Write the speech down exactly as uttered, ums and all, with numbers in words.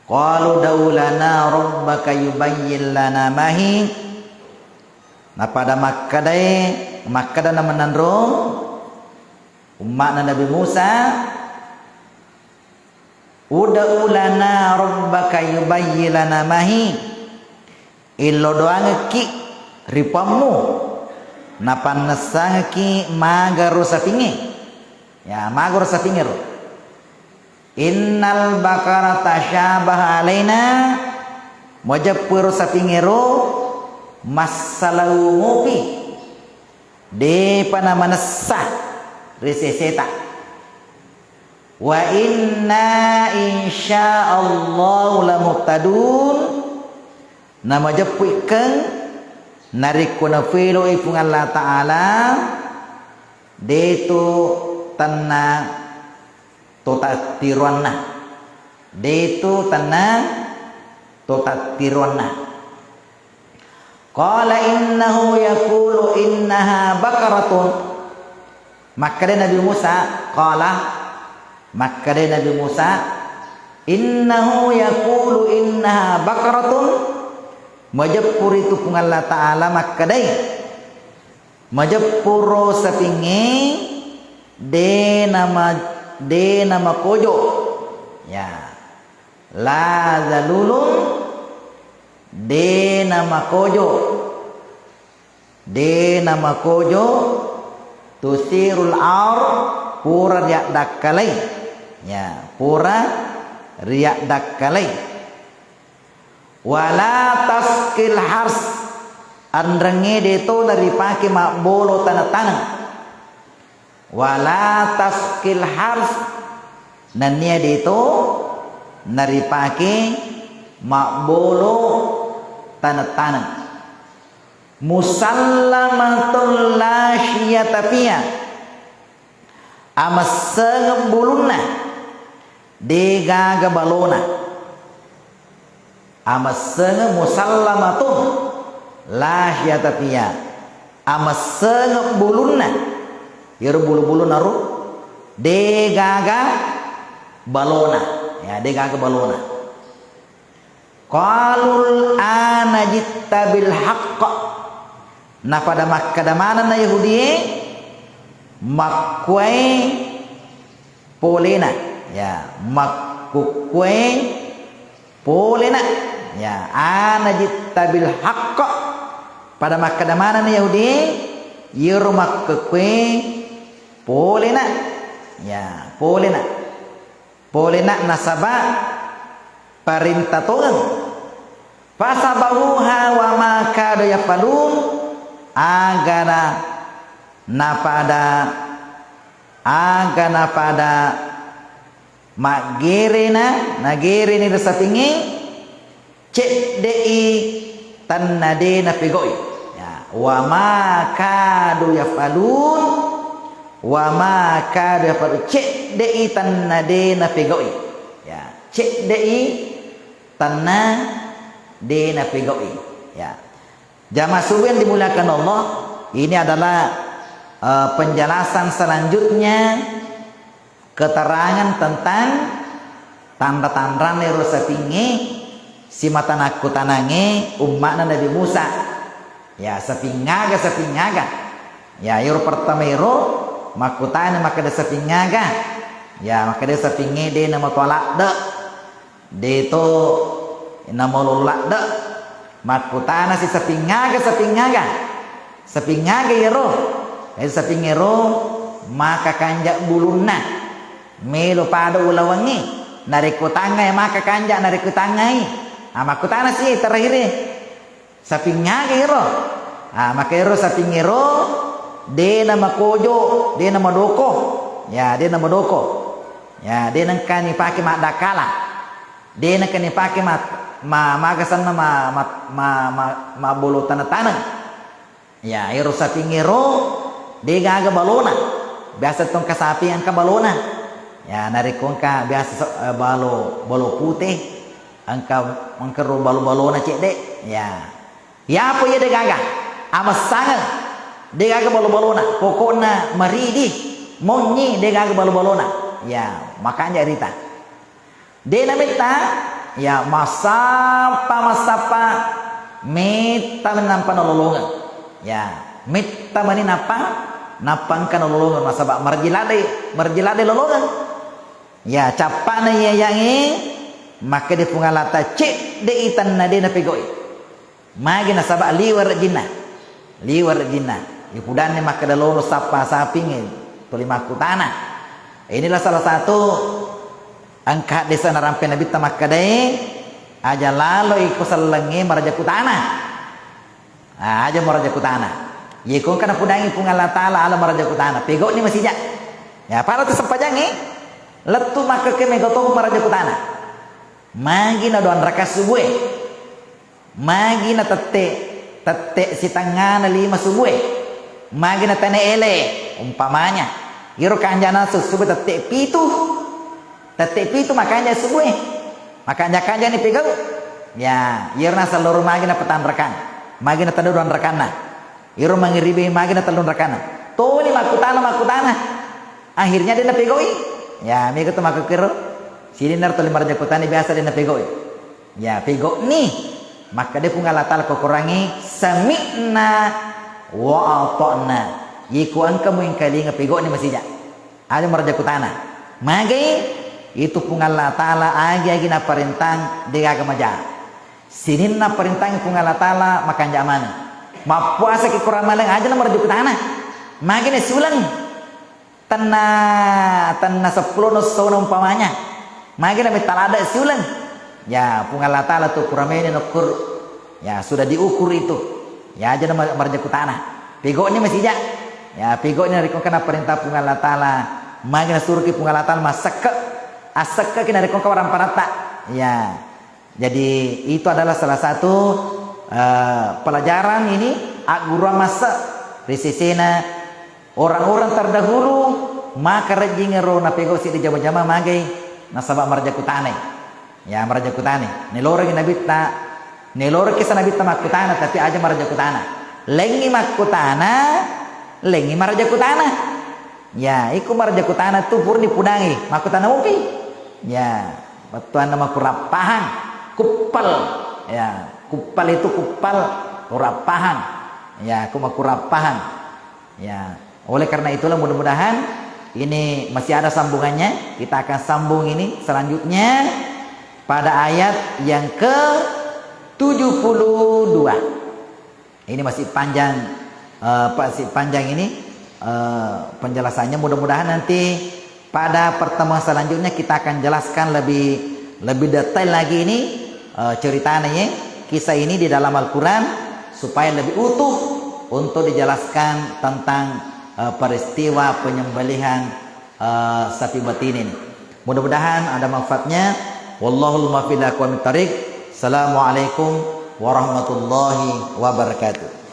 Qalu ud'u lana rabbaka yubayyin lana ma hi. Napada makkedai, makkeda na menenro umma'na Nabi Musa, "Ud'u lana rabbaka yubayyin lana ma hi." Illo doangekki ri Puammu, napannessangekki magaro sapingnge. Ya, magaro sapingngero. "Innal baqara tasyabaha alaina," majeppu ero sapingngero massalau mopi, depa namanessa ri seseta. "Wa inna insyaallahu lamuhtadun," namajeppu ikkeng narekko nafelo'i Puang Allah Ta'ala, detu tenna to tattiroanna. Detu tenna to tattiroanna. Qala innahu yaqulu innaha baqaratun. Makkeda Nabi Musa, qala, makkeda Nabi Musa, "Innahu yaqulu innaha baqaratun." Majeppu ritu Puang Allah Ta'ala makkedai, majeppuro sapingnge de nama, de namakojo. Ya. La zalulun, de namakojo. De namakojo, tusirul ar, pura riaddakkalai. Ya, pura riaddakkalai. Wala tasqil hars, anrengnge deto naripake mabbolo taneng-taneng. Wala tasqil hars, nennia deto naripake mabbolo taneng-taneng. Musallamatun la syiyata fiha. Amessengeng bulunna, degaga balona. Amessengeng, musallamatun la syiyata fiha. Amessengeng bulunna. Iyaro bulu-bulunna ro, degaga balona. Ya, degaga balona. Qalul ana ji'ta bil haqq. Napada makkeda manenna Yahudie, makkuae polena. Ya, makkukkuae polena. Ya, ana ji'ta bil haqq. Pada makkeda manenna Yahudie, iyaro makkukkuae polena. Ya, polena. Polena nasaba parenta tongeng. Fasabahuha wa ma kadu yafalun, agana napada, agana pada maggerena, nagereni ri sapingnge, cedde'i tenna de napegau'i. Ya, wa ma kadu yafalun, wa ma kadu yafalun, cedde'i tenna de napegau'i. Ya, cedde'i tenna de napegau'i. Ya. Jamaah subuh yang dimuliakan Allah, ini adalah, eh, penjelasan selanjutnya keterangan tentang tanra-tanranna ero sapingnge simata nakkutanangnge umma'na Nabi Musa. Ya, sapingngaga, sapingngaga. Ya, ero pertama ero makkutana makkeda sapingngaga. Ya, makkeda sapingnge de namatoa ladde. Deto namolo ladde. Makkutanasi sapingngaga, sapingngaga. Sapingngaga iyaro? Eh, sapingngero maka kanja bulunna. Melo pada ulawengnge. Narekko tangngai maka kanja, narekko tangngai. Ah, makkutanasi terakhir e. Sapingngaga iyaro? Ah, maka ero sapingngero de namakojo, de namadoko. Ya, de namadoko. Ya, de nengka nipake maddakkala. De nengka nipake ma-, ma-, maga senna ma-, ma-, ma-, ma-, mabbolo taneng-taneng. Ya, ero sapingngero de gaga balona. Biasa tongka sapi engka balona. Ya, narekko engka biasa so-, eh, balo, balo pute, engka, engka ro balo-balona cedde. Ya. Yapo iya de gaga, amessangeng. De gaga balo-balona. Pokokna maridi, monyi, de gaga balo-balona. Ya, makanja rita. De nametta Ya, massappa, massappa, metta mani nappa nalolongeng. Ya, metta mani nappa, nappa engka nalolongeng, nasaba marji ladde, marji ladde lolongeng. Ya, cappa'na iya yangnge, makkeda Puang Allah Ta'ala, cedde'i tanna de napegau'i. Magi nasaba liwe' rejinna. Liwe' rejinna. Ipudanni makkeda lolo sappa sapingnge tuli makkutana. Inilah salah satu engka haddesa narampe Nabitta makkedae, aja lalo iko sellengnge maraja kutana. Ah, aja maraja kutana. Yeko engka napudangi Puang Allah Ta'ala ala maraja kutana. Pegau'ni masija. Ya, pada tu sempajangnge, lettu makkeke mega to maraja kutana. Magi na doanraka subue. Magi na tette, tette sitengngana lima subue. Magi na tane ele, umpamanya. Iro kanjana su-, subue tette pitu. Tette pitu makanja subue. Makanja-kanja ni pegau. Ya, iro naseng loro magi na petanrakang. Magi na tadu doanrakanna. Iro mangiribi magi na tellunrakanna. Toni makkutana, makkutana. Akhirnya de napegaui. Ya, mega tu makkukiro. Sininna tuli maraja kutana biasa de napegaui. Ya, pegau'ni. Makkeda Puang Allah Ta'ala ko Korangnge, "Sami'na wa ata'na." Yeko engka muingkalinga, pegau'ni masija. Aja maraja kutana. Magai itu Puang Allah Ta'ala agi-agi naparentang degaga maja. Sininna parentang Puang Allah Ta'ala makanja mani. Mappuasaki Korang maleng aja na maraja kutana. Magi na siuleng. Tenna, tenna seppulo no sona umpamanya. Magi na metta ladde siuleng. Ya, Puang Allah Ta'ala tu pura meni nokkur. Ya, sudah diukur itu. Ya, aja na maraja kutana. Pegau'ni masija. Ya, pegau'ni narekko engka naparentah Puang Allah Ta'ala. Magi nasuroki Puang Allah Ta'ala massekke. Assekkeki narekko engka waramparatta. Ya. Jadi, itu adalah salah satu, eh, pelajaran ini, agguruang masse ri sesena orang-orang terdahulu, maka rejjingero napegau siddi jama-jama magai, nasaba maraja kutanai. Ya, maraja kutanai. Neloroi Nabitta, neloroi kisa Nabitta makkutana, tapi aja maraja kutana. Lengngi makkutana, lengngi maraja kutana. Ya, iko maraja kutana tu purani pudangi, makkutana mupi. Ya, bettuanna makurappahang, kuppal. Ya, kuppal itu kuppal, kurappahang. Ya, ku makurappahang. Ya, oleh karena itulah mudah-mudahan ini masih ada sambungannya. Kita akan sambung ini selanjutnya pada ayat yang ke tujuh puluh dua. Ini masih panjang, eh, masih panjang ini, eh, penjelasannya. Mudah-mudahan nanti pada pertemuan selanjutnya kita akan jelaskan lebih, lebih detail lagi ini, eh, ceritanya ya, kisah ini di dalam Al-Quran supaya lebih utuh untuk dijelaskan tentang, eh, peristiwa penyembelihan, eh, sapi betina ini. Mudah-mudahan ada manfaatnya. Wallahul muwaffiq ila aqwamit thariq. Assalamualaikum warahmatullahi wabarakatuh.